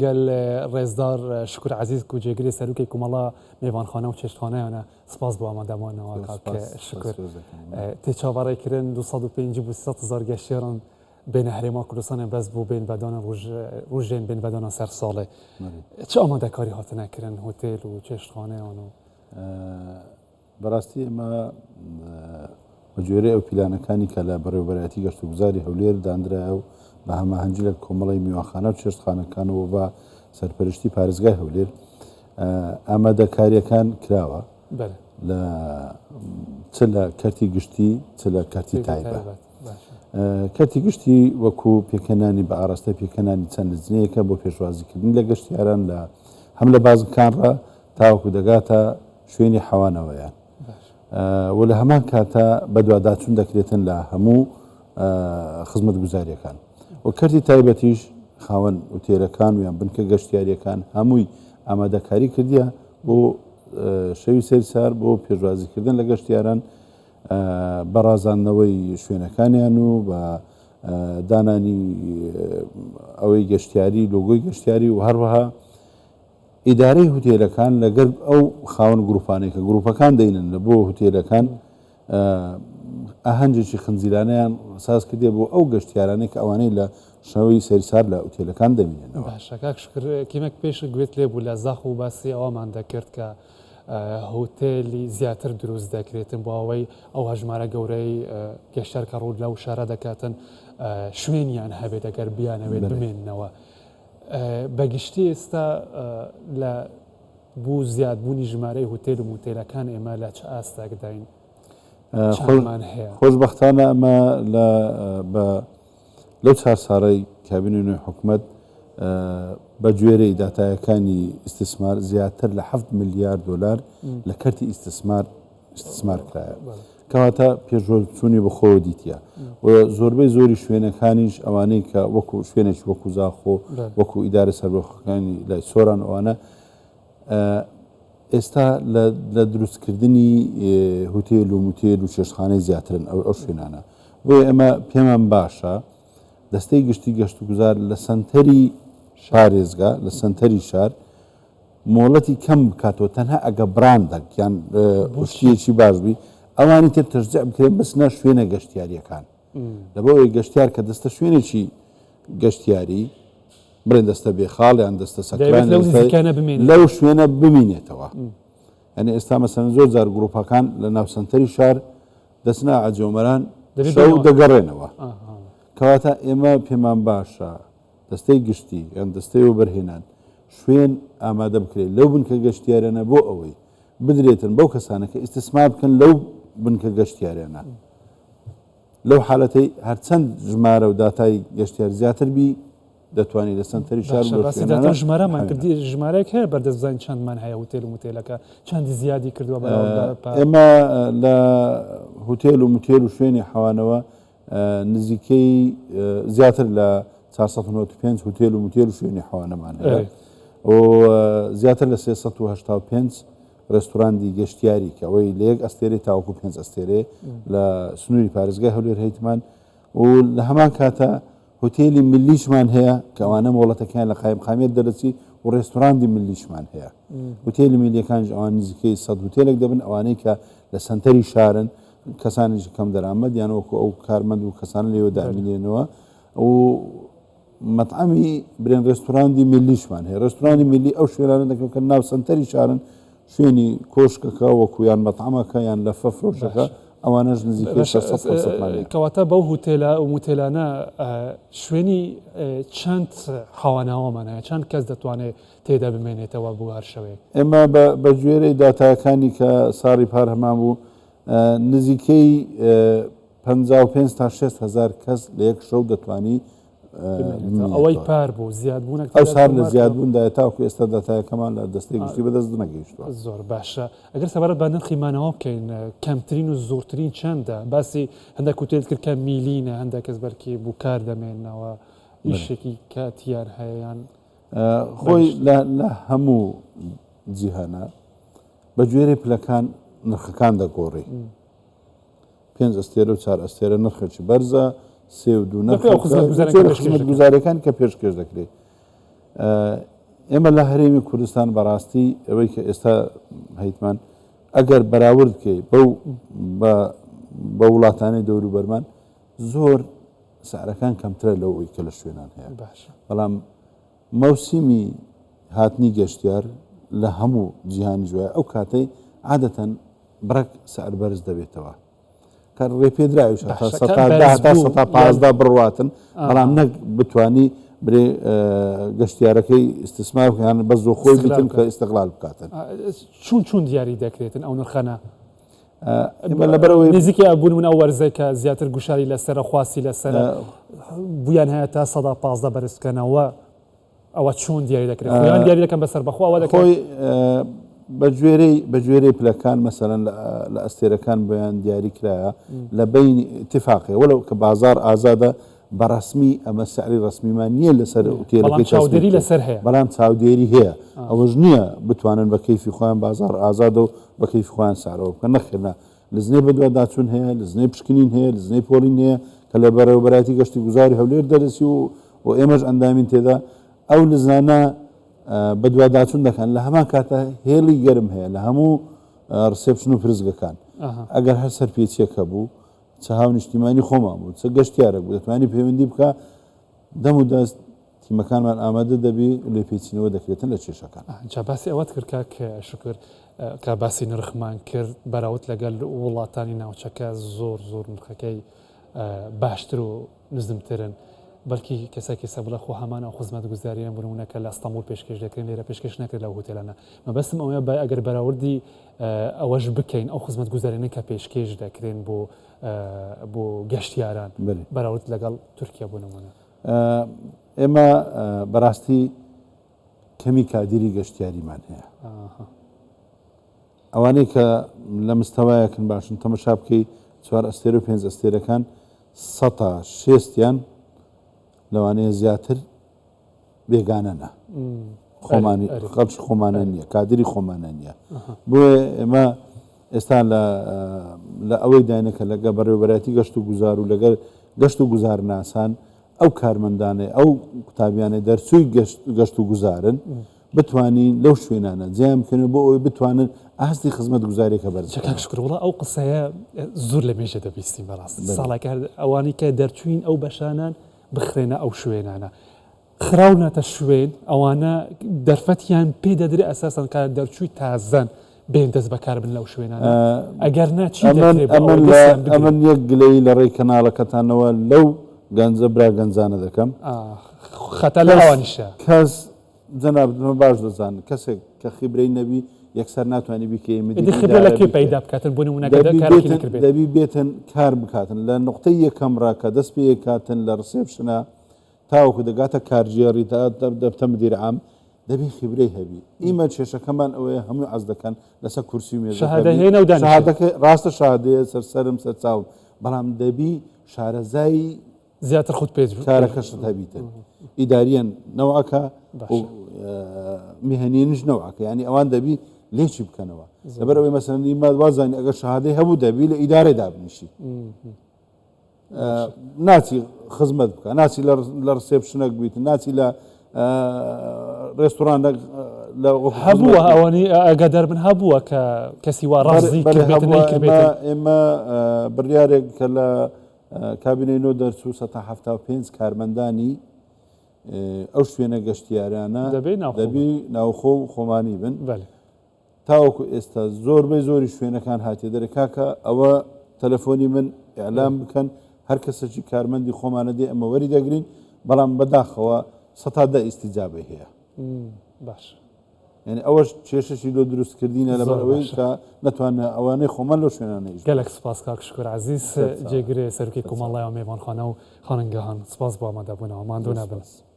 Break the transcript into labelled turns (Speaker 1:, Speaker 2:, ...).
Speaker 1: گەل ڕێزدار شوکر عەزیز کو جێگرێ سەروکێ کومەڵە مێڤانخانە و چێشتخانەیانە سپاس بۆ ئامادەمانەوە کاک شوکر. تێ چاڤەڕێ کرن 250 بۆ 300 هزار گەشتیاران بێنە هەرێما کوردستانێ بەس بۆ بێن ڤەدانە ڕوژ ڕوژێن بێن ڤەدانە سەر ساڵێ. چ ئامادەکاری هاتنە کرن هۆتێل و چێشتخانەیان و؟
Speaker 2: بەڕاستی ئێمە بە گوێرەی ئەو پیلانەکانی کە لە بەڕێوەبەرایەتی گەشتوگوزاری هەولێر دانرایە و بە هەماهەنگی لە کۆمەڵی میوانخانە و چێشتخانەکان و بە سەرپەرشتی پارێزگای هەولێر ئامادەکاریەکان کراوە لە چ لە کەرتی گشتی چ لە کەرتی تایبەت. کەرتی گشتی وەکو پێکهێنانی بە ئاراستەی پێکهێنانی چەند لجنەیەکە بۆ پێشوازیکردن لە گەشتیاران لە هەم لە بازگەکانڕا تاوەکو دەگاتە شوێنی حەوانەوەیان و لە هەمان کاتا بەدواداچوون دەکرێتن لە هەموو خزمەتگوزاریەکان و کەرتی تایبەتیش خاوەن ئوتێلەکان و یان بنکە گەشتیاریەکان هەمووی ئامادەکاری کردیە بۆ شەوی سەرسار بۆ پێشوازیکردن لە گەشتیاران بە ڕازاندنەوەی شوێنەکانیان و بە دانانی ئەوەی گەشتیاری لۆگۆی گەشتیاری و هەروەها ئیدارەی هوتێلەکان لەگەر ئەو خاوەن گروپانەی کە گروپەکان دەینن لە بۆ هوتێلەکان ئاهەنگێکی خنجیلانەیان ساز کردێ بۆ ئەو گەشتیارانەی کە ئەوانەی لە شەوی سەریسار لە ئوتێلەکان دەمینێنەوە.
Speaker 1: باشە کاک شوکر کەمێک پێش گوێت لێ بوو لە زاخۆ باسی ئەوەمان دەکرد کە هوتێلی زیاتر دروست دەکرێتن بۆ ئەوەی ئەو هەژمارە گەورەی گەشتیار کە ڕوو لەو شارە دەکاتن شوێنیان هەبێت ئەگەر بیانەوێت بمێننەوە. بە گشتی ئێستا لە بوو زیادبوونی ژمارەی هوتێل و موتێلەکان ئێمە لە چ ئاستێکداین؟ چەندمان هەیە؟
Speaker 2: خۆشبەختانە ئەمە لە بە لەو چار ساڵەی کابینەی نوێی حکومەت بە گوێرەی داتایەکانی ئیستیسمار زیاتر لە 7 ملیار دۆلار لە کەرتی ئیستیسمار ئیستیسمار کرایە. کەواتە پێشوەچوونی بەخۆوە دیتیە و زۆربەی زۆری شوێنەکانیش ئەوانەی کە وەکو شوێنێکی وەکو زاخۆ وەکو ئیدارە سەربەخۆکانی لای سۆران ئەوانە ئێستا لە دروستکردنی هوتێل و موتێل و چێشتخانەی زیاترن ئەو ئەو شوێنانە بۆیە ئێمە پێمان باشە دەستەی گشتی گەشتوگوزار لە سەنتەری پارێزگا لە سەنتەری شار مۆڵەتی کەم بکاتەوە تەنها ئەگە بڕاندەک یان شتیەکی باش بی ئەوانی تر تەشجیع بکرێن بچنە شوێنە گەشتیاریەکان لەبەر ئەوەی گەشتیار کە دەستە شوێنێکی گەشتیاری بڵێن دەستە بێخاڵ یان دەستە سەکران لەو شوێنە بمینێتەوە یعنی ئێستا مەسەن زۆر جار گروپەکان لە ناو سنتەری شار دەچنە عەجۆمەران شەو دەگەڕێنەوە کەواتە ئێمە پێمان باشە دەستەی گشتی یان دەستەی وەبەرهێنان شوێن ئامادە بکرێت لەو بنکە گەشتیارانە بۆ ئەوەی بدرێتن بەو کەسانە کە ئیستیسمار بکەن لەو بنکە گەشتیارانە لەو حالەتەی هەرچەند ژمارە و داتای گەشتیار زیاتر بی دەتوانانی لە سەنتەری شار
Speaker 1: باشە باسی داتا و ژمارەمان کردی ژمارەیەک هەیە بەردەست بزانین چەندمان هەیە هوتێل و موتێلەکە چەندی زیادی کردووە بەراورد بە
Speaker 2: ئێمە لە هوتێل و موتێل و شوێنی حەوانەوە نزیکەی زیاتر لە 495 هوتێل و موتێل و شوێنی حەوانەمان هەیە و زیاتر لە 385 ڕێستوراندی گەشتیاری کە ئەوەی لە یەک ئەستێرەی تاوەکو پێنج ئەستێرەیە لە سنووری پارێزگای هەولێر هەیتمان و لە هەمان کاتە هوتێلی ملیشمان هەیە کە ئەوانە مۆڵەتەکەیان لە قایمقامیەت دەرەچی و ڕێستوراندی ملیشمان هەیە هوتێلی میلیەکانیش ئەوان نزیکەی سەد هوتێلێک دەبن ئەوانەی کە لە سەنتەری شارن کەسانێکی کەم دەرامەت یان وەکو ئەو کارمەند و کەسانە لێوە دامینێنەوە و مەتعەمی برێن ڕێستوراندی میلیشمان هەیە ڕێستورانی میلی ئەو شوێنانە دەکەن کە ناو سەنتەری شارن شوێنی کۆشکەکە وەکو یان مەتعەمەکە یان لەفە فرۆشەکە ئەوانەش نزیکەی 600 700مان هەیە.
Speaker 1: کەواتە بەو هوتێلە و موتێلانە شوێنی چەند حەوانەوەمان هەیە چەند کەس دەتوانێت تێدا بمێنێتەوە بۆ هەر شەوێک؟
Speaker 2: ئێمە بە گوێرەی داتاکانی کە ساڵی پار هەمان بوو نزیکەی 55 تا 60 هزار کەس لە یەک شەو دەتوانی
Speaker 1: ئەوەی پار بوو زیادبوونێک
Speaker 2: ئەو سار لە زیادبووندایە تاوەکو ئێستا داتایەکەمان لە دەستەی گشتی بەدەست نەگەیشتووە.
Speaker 1: زۆر باشە ئەگەر سەبارەت بە نرخی مانەوە بکەین کەمترین و زۆرترین چەندە باسی هەندێک هوتێل کرد کە میلینە هەندێک کەس بەرکی بوو کار دەمێنەوە ئیشێکی کاتیان هەیە یان
Speaker 2: خۆی لە هەموو جیهانە بە گوێرەی پلەکان نرخەکان دەگۆڕی. پێنج ئەستێرە و چار ئەستێرە نرخێکی بەرزە، سێ و دوو نرخ خزمەتگوزاریەکان کە پێشکێش دەکرێت. ئێمە لە هەرێمی کوردستان بەڕاستی ئەوەی کە ئێستا هەیتمان ئەگەر بەراورد بکەی بەو بە وڵاتانی دەوروبەرمان زۆر سعرەکان کەمترە لەوەی کە لە شوێنان هەیە بەڵام مەوسیمی هاتنی گەشتیار لە هەموو جیهانیش وایە ئەو کاتەی عادەتەن بڕەک سعر بەرز دەبێتەوە کە ڕێپێدراویش هەتا
Speaker 1: باشە، کە
Speaker 2: سەتا دە
Speaker 1: بەرز
Speaker 2: هەتا
Speaker 1: بوو
Speaker 2: سەتا
Speaker 1: یان
Speaker 2: 15 بڕواتن بەڵام
Speaker 1: ئاها
Speaker 2: نەک بتانی برێ گەشتیارەکەی ئیستیسمار بکەن بە زۆ خۆی
Speaker 1: ئیستغلال
Speaker 2: بیتن کە
Speaker 1: بکات
Speaker 2: ئیستغلال بکاتن.
Speaker 1: چون چون دیاری دەکرێتن ئەو نرخانە؟
Speaker 2: ئێمە لەبەرئەوەی
Speaker 1: نزیکی بوون من ئەو وەرزەی کە زیاتر گوشاری لەسەرە خواستی لەسەرە بویان هەیە تا 15% بەرز بکەنەوە ئەوە چۆن دیاری دەکرێت خۆیان دیاری دەکەن بە سەربەخۆ ئەوە دەکەن
Speaker 2: خۆی بە گوێرەی بە گوێرەی پلەکان مەسەلەن لە ئەستێرەکان بۆیان دیاری کرایە لە بەینی ئیتفاقێ وەلەو کە بازاڕ ئازادە بە ڕەسمی ئەمە سعری ڕەسمیمان نییە لەسەر
Speaker 1: بەڵام
Speaker 2: ئوتێلەکەی تەسمیم
Speaker 1: چاودێری
Speaker 2: بکەین
Speaker 1: لەسەر هەیە
Speaker 2: بەڵام چاودێری هەیە ئەوەش نییە بتوانن بە کەیفی خۆیان بازاڕ ئازادە و بە کەیفی خۆیان سعرەوە بکەن نەخێر نا لجنەی بەدواداچوون هەیە، لجنەی پشکنین هەیە، لجنەی پۆلین هەیە کە لە بەڕێوەبەرایەتی گەشتی گوزاری هەولێر دەرەچی و و ئێمەش ئەندامین تێدا، ئەو لجنانە بەدواداچوون دەکەن، لە هەمان کاتە هێڵی گەرم هەیە لە هەموو reception و پرسگەکان، ئەگەر هەر سەرپێچیەک هەبوو چ هاونیشتیمانی خۆمان بوو چ گەشتیارێک بوو دەتوانی پەیوەندی بکا دەم و دەست تیمەکانمان ئامادە دەبی و لێپێچینەوە دەکرێتن لە کێشەکان.
Speaker 1: جا باسی ئەوەت کرد کاک شوکر کە باسی نرخمان کرد بەراورد لەگەل وڵاتانی ناوچەکە زۆر زۆر نرخەکەی باشتر و نزمترن بەلکی کەسێک ئێستا بڵێ خۆ هەمان ئەو خزمەتگوزارییە بۆ نموونە کە لە ئەستەنبوڵ پێشکێش دەکرێن لێرە پێشکێش ناکرێت لەو هوتێلانە مەبەستم ئەوەیە بە ئەگەر بەراوردی ئەوەش بکەین ئەو خزمەتگوزاریانە کە پێشکێش دەکرێن بۆ بۆ گەشتیاران بەراورد لەگەڵ تورکیا بۆ نموونە.
Speaker 2: ئێمە بەڕاستی کەمی کادیری گەشتیاریمان هەیە ئەوانەی کە لە مستەوایەکن باشن تەمەشا بکەی چوار ئەستێر و پێنج ئەستێرەکان سەتا شێستیان لەوانەیە زیاتر بێگانەنە خۆمانی خەڵکی خۆمانە نییە کادری خۆمانە نییە بۆیە ئێمە ئێستا لە لە ئەوەی داینە کە لەگە بەڕێوەبەرایەتی گەشت و گوزار و لەگەر گەشت و گوزارناسان ئەو کارمەندانەی ئەو قوتابیانەی دەرچووی گەشت و گوزارن بتوانین لەو شوێنانە جیان بکەنەوە بۆ ئەوەی بتوانن ئاستی خزمەتگوزاریەکە بەرز
Speaker 1: کاک
Speaker 2: بکەنەوە.
Speaker 1: شوکر وەڵا ئەو قسەیە زۆر لە مێژە دەبیستین بەڕاستی ساڵێکە هەر ئەوانەی کە دەرچووین ئەو بەشانەن بخرێنە ئەو شوێنانە خراونەتە شوێن ئەوانە دەرفەتیان پێ دەدرێ ئەساسەن کە دەرچووی تازەن بێن دەست بەکار بن لەو شوێنانە ئەگەر نا چی
Speaker 2: ئەمن
Speaker 1: دەکرێ بۆ
Speaker 2: ئەمن
Speaker 1: ئەوەی
Speaker 2: لە
Speaker 1: دەستیان بگرین؟
Speaker 2: ئەمن یەک گلەیی لە ڕێی کەناڵەکەتانەوە لەو گەنجە برا گەنجانە دەکەم.
Speaker 1: ئاخ خەتا لە
Speaker 2: کەس
Speaker 1: ئەوانیشە.
Speaker 2: کەس جەنابت ئەمە باش دەزانن کەسێک کە خیبرەی نەبی یەکسەر ناتوانی بیکەی
Speaker 1: ئیدی
Speaker 2: مدیری
Speaker 1: خبرە لە
Speaker 2: ئیدارە
Speaker 1: کوێ
Speaker 2: بیکەی
Speaker 1: پەیدا بکاتن بۆ نموونە کە
Speaker 2: دەبی
Speaker 1: کارێکی
Speaker 2: بێتن
Speaker 1: نەکردبێت؟
Speaker 2: دەبی بێتن کار بکاتن لە نوقتەی یەکەم ڕا کە دەست پێ کاتن لە reception ە تاوەکو دەگاتە کارگێڕی تا دەبتە مدیر عام دەبی خیبرەی هەبی ئیمە کێشەکەمان ئەوەیە هەمووی عەز دەکەن لەسەر کورسی و مێزەکە
Speaker 1: شەهادە
Speaker 2: بی
Speaker 1: هێنە و دانیشە.
Speaker 2: شەهادەکە ڕاستە شەهادەیە سەر سەرم سەر چاوم بەڵام دەبی شارەزای
Speaker 1: زیاتر خۆت پێ
Speaker 2: کارەکەشت هەبیتن ئیداریەن نەوعەکە
Speaker 1: باشە.
Speaker 2: میهەنیەنیش نەوعەکە یعنی ئەوان دەبی لێکی بکەنەوە لەبەر ئەوەی مەسەلەن ئیمە وازانی ئەگەر شەهادەی هەبوو دەبی لە ئیدارەی دابنیشی ناچی خزمەت بکە ناچی لە reception ەک بیت ناچی لە ڕێستورانەک
Speaker 1: هەبووە ئەوانی ئاگادار بن هەبووە کە کەسی وا ڕازی
Speaker 2: ئێمە بڕیارێک کە لە کابینەی نۆ دەرچوو 175 کارمەندانی ئەو شوێنە گەشتیارانە دەبی ناوخۆ و خۆمانی بن تاوەکو ئێستا زۆربەی زۆری شوێنەکان هاتیە دەرێ کاکە ئەوە تەلەفۆنی من ئیعلام بکەن هەر کەسەکی کارمەندی خۆمانە دێ ئەمە وەری دەگرین بەڵام بەداخەوە سەتا دە ئیستیجابەی هەیە
Speaker 1: باش
Speaker 2: یعنی ئەوەش کێشەشی لۆ دروست کردینە لەبەر ئەوەی کە نەتوانە ئەوانەی خۆمان لەو شوێنانە ئیش
Speaker 1: گەلەک سپاس کاک شکر عەزیز جێگرێ سەرۆکی کۆمەڵای و مێوانخانە و خاننگەهان سپاس بۆ ئامادەبوونەوە ماندوو نەبن.
Speaker 2: سپاس.